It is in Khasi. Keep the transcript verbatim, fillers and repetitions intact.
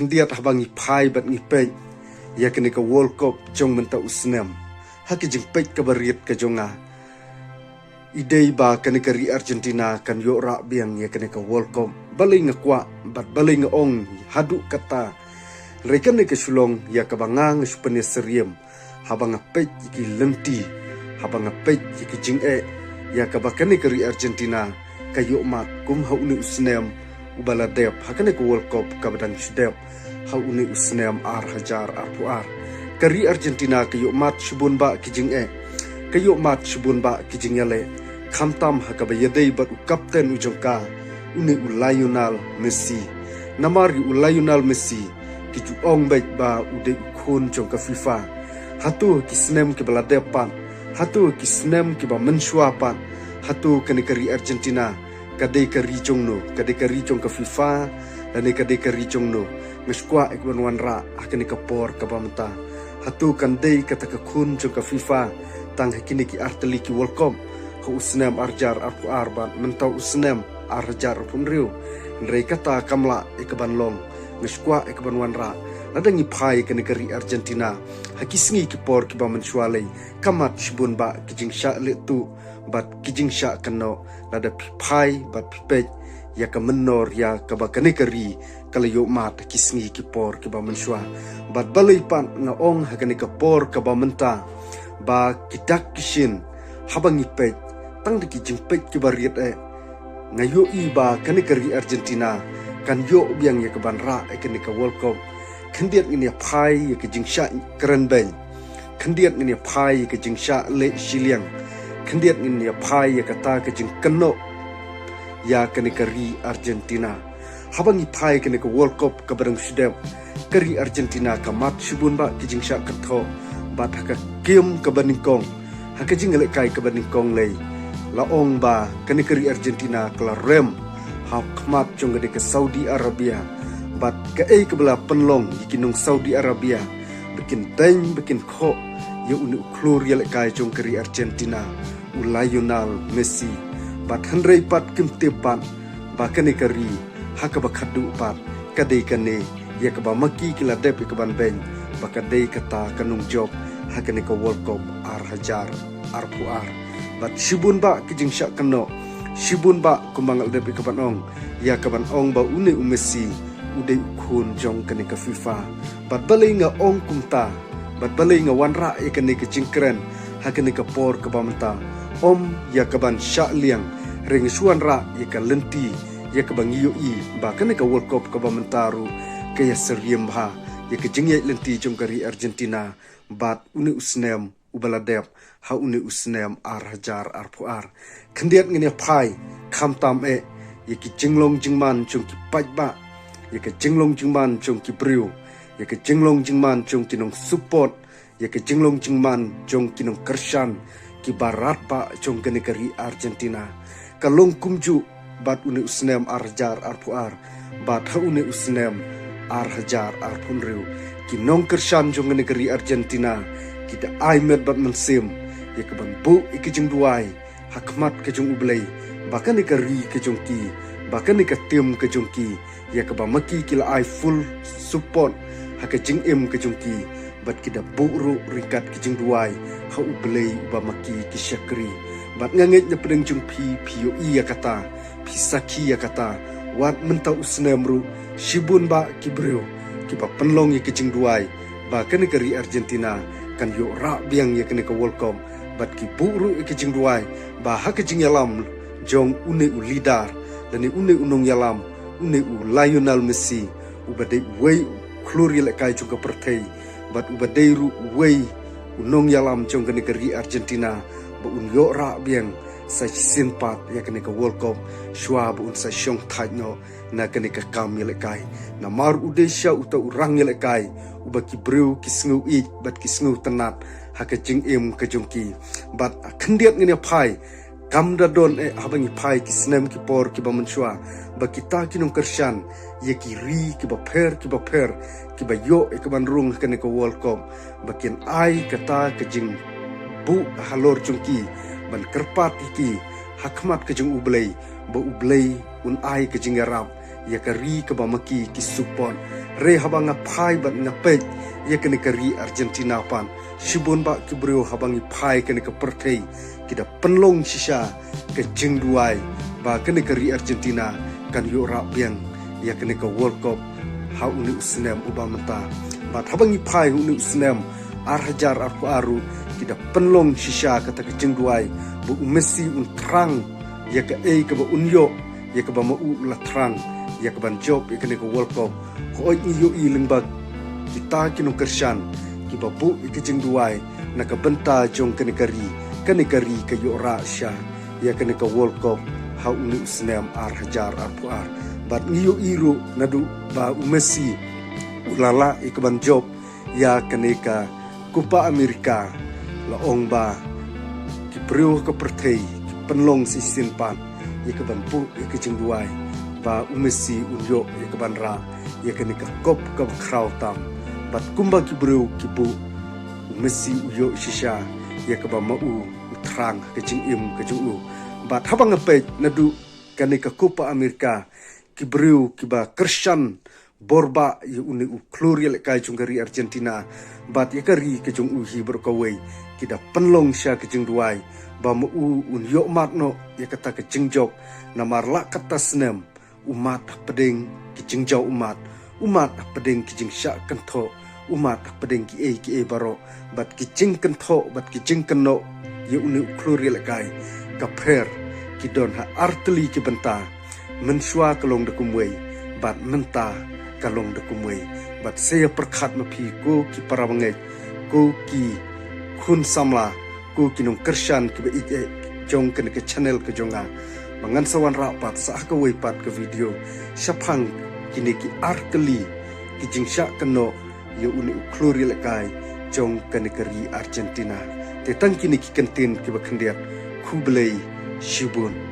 Khyndiat haba ngi phai bad ngi peit ïa kane ka World Cup jong mynta u snem, ha ka jingpeit kaba rit ka jong nga, i dei ba kane ka ri Argentina kan ïoh rah biang ïa kane ka World Cup. Balei nga kwah bad balei nga ong haduh katta? Hynrei kane ka shu long ïa kaba nga nga shu pynïasyriem haba nga peit ïa ki lynti, haba nga peit ïa ki jingeh ïa kaba kane ka ri Argentina ka ïoh mad kum ha une u snem uba la dep, ha kane ka World Cup kaba dang shu dep ha une u snem ar hajar arphew ar. Ka ri Argentina ka ïoh mad shibun bah ki jingeh, ka ïoh mad shibun bah ki jingïaleh, khamtam ha kaba ïadei bad u kapten u jong ka, une u Lionel Messi. Namar ïa u Lionel Messi ki ju ong beit ba u dei u khun jong ka FIFA. Hato ki snem kiba la dep pat, hato ki snem kiba mynshuwa pat, hato kane ka ri Argentina ka dei ka ri jong no, ka dei ka ri jong ka FIFA, lane ka dei ka ri jong no? Nga shu kwah ïa kaban wanrah ha kane ka por kaba mynta. Hato kan dei kata ka khun jong ka FIFA tang ha kine ki artylli ki World Cup, ha u snem ar hajar arphew ar bad mynta u snem ar hajar arphew hynriew? Hynrei kata kam lah ïa kaban long. Nga shu kwah ïa kaban wanrah, lada ngi phai ïa kane ka ri Argentina ha ki sngi ki por kiba mynshuwa lei, ka mad shibun bah ki jingshah lehtuh bad ki jingshah kynnoh, lada phi phai bad phi peit ïa ka mynnor ïa kaba kane ka ri ka la ïoh mad ha ki sngi ki por kiba mynshuwa. Bad balei pat nga ong ha kane ka por kaba mynta ba ki dak ki shin, haba ngi peit tang da ki jingpeit kiba rit eh, nga ïohi ba kane ka ri Argentina kan ïoh biang ïa kaban rah ïa kane ka World Cup. Khyndiat ngin ïa phai ïa ka jingshah krenbeiñ, khyndiat ngin ïa phai ïa ka jingshah leh shiliang, khyndiat ngin ïa phai ïa kata ka jingkynnoh ïa kane ka ri Argentina. Haba ngi phai kane ka World Cup kaba dang shu dep, ka ri Argentina ka mad shibun bah ki jingshah kynthoh. Bad ha ka kiem kaba nyngkong, ha ka jingïalehkai kaba nyngkong lei, la ong ba kane ka ri Argentina ka la rem ha khmat jong ka dei ka Saudi Arabia. Bad kaei kaba la pynlong ïa ki nong Saudi Arabia, ba kin deng ba kin khoh ïa une u khlur ïalehkai jong ka ri Argentina, u Lionel Messi. Bad hynrei pat kim tip pat ba kane ka ri ha kaba khadduh pat ka dei kane ïa kaba ma ki ki la dep ïa kaban beiñ, ba ka dei kata ka nongjop ha kane ka World Cup ar hajar arphew ar. Bad shibun bah ki jingshah kynnoh, shibun bah kumba nga la dep ïa kaban ong, ïa kaban ong ba une u Messi u dei u khun jong kane ka FIFA. Bad balei nga ong kumta, bad balei nga wanrah ïa kane ka jingkren ha kane ka por kaba mynta? Ym ïa kaban shah liang, hynrei nga shu wanrah ïa ka lynti ïa kaba ngi ïohi ba kane ka World Cup kaba mynta ruh ka ïasyriem bha ïa ka jingïaid lynti jong ka ri Argentina bad une u snem uba la dep ha une u snem ar hajar arphew ar. Khyndiat ngin ïa phai, khamtam eh ïa ki jinglong jingman jong ki paidbah, ïa ka jinglong jingman jong ki briew, ïa ka jinglong jingman jong ki nong support, ïa ka jinglong jingman jong ki nongkyrshan kiba radbah jong kane ka ri Argentina. Ka long kumjuh bad une u snem ar hajar arphew ar bad ha une u snem ar hajar arphew hynriew. Ki nongkyrshan jong kane ka ri Argentina ki da ai met bad mynsiem ïa kaban buh ïa ka jingduwai ha khmat ka jong U Blei, ba kane ka ri ka jong ki, ba kane ka tim ka jong ki, ïa kaba ma ki ki la ai full support ha ka jingim ka jong ki, bad ki da buh ruh ryngkat ka jingduwai ha U Blei uba ma ki ki shakri. Bad nga ngeit na pdeng jong phi, phi ïohi ïa kata, phi sakhi ïa kata. Wat mynta u snem ruh, shibun bah ki briew kiba pynlong ïa ka jingduwai ba kane ka ri Argentina kan ïoh rah biang ïa kane ka World Cup, bad ki buh ruh ïa ka jingduwai ba ha ka jingïalam jong une u leader, lane une u nongïalam, une u Lionel Messi, uba dei uwei u khlur ïalehkai jong ka pyrthei, bad uba dei ruh uwei u nongïalam jong kane ka ri Argentina, ba un ïoh rah biang sa shisien pat ïa kane ka World Cup, shuwa ba un sa shong thait noh na kane ka kam ïalehkai. Namar u dei shisha uta u rang ïalehkai uba ki briew ki sngew ïeit bad ki sngew tynnad ha ka jingim ka jong ki. Bad khyndiat ngin ïa phai, kam da don eh haba ngi phai ki snem ki por kiba mynshuwa, ba kita ki nongkyrshan ïa ki ri kiba pher kiba pher kiba ïoh ïa kaban rung ha kane ka World Cup, ba kin ai kata ka jingbuh halor jong ki ban kyrpad ïa ki ha khmat ka jong U Blei, ba U Blei un ai ka jingïarap ïa ka ri kaba ma ki ki support. Hynrei haba nga phai bad nga peit ïa kane ka ri Argentina pat, shibun bah ki briew haba ngi phai kane ka pyrthei ki da pynlong shisha ka jingduwai ba kane ka ri Argentina kan ïoh rah biang ïa kane ka World Cup ha une u snem uba mynta. Bad haba ngi phai ha une u snem ar hajar arphew ar ruh ki da pynlong shisha kata ka jingduwai ba u Messi un thrang ïa kaei kaba un ïoh, ïa kaba ma u u la thrang ïa kaban jop ïa kane ka World Cup. Hooid ngi ïohi lyngba kita ki nongkyrshan kiba buh ïa ka jingduwai na ka bynta jong kane ka ri, kane ka ri ka ïoh rah shisha ïa kane ka World Cup ha une u snem ar hajar arphew ar. Bad ngi ïohi ruh naduh ba u Messi u la lah ïa kaban jop ïa kane ka Copa America, la ong ba ki briew ha ka pyrthei ki pynlong shisien pat ïa kaban buh ïa ka jingduwai ba u Messi un ïoh ïa kaban rah ïa kane ka kop kaba khraw tam. Bad kumba ki briew ki buh, u Messi u ïoh shisha ïa kaba ma u u thrang ha ka jingim ka jong u. Bad haba nga peit naduh kane ka Copa America, ki briew kiba kyrshan bor bah ïa une u khlur ïalehkai jong ka ri Argentina bad ïa ka ri ka jong u hi baroh kawei ki da pynlong shisha ka jingduwai ba ma u un ïoh mad noh ïa kata ka jingjop. Namar la katta snem u mad hapdeng ki jingjaw ummat, u mad hapdeng ki jingshah kynthoh, u mad hapdeng kiei kiei baroh. Bad ki jingkynthoh bad ki jingkynnoh ïa une u khlur ïalehkai ka pher, ki don ha artylli ki bynta. Mynshuwa ka long da kumwei bad mynta ka long da kumwei. Bad sa ïa pyrkhat ma phi ko ki para bangeit, ko ki khun samla, ko ki nongkyrshan kiba ïeit jong kane ka channel ka jong nga, ba ngan sa wanrah pat sa ha kawei pat ka video shaphang kine ki artylli ki jingshah kynnoh ïa une u khlur ïalehkai jong kane ka ri Argentina. Te tang kine ki kyntien kiba khyndiat, khublei shibun.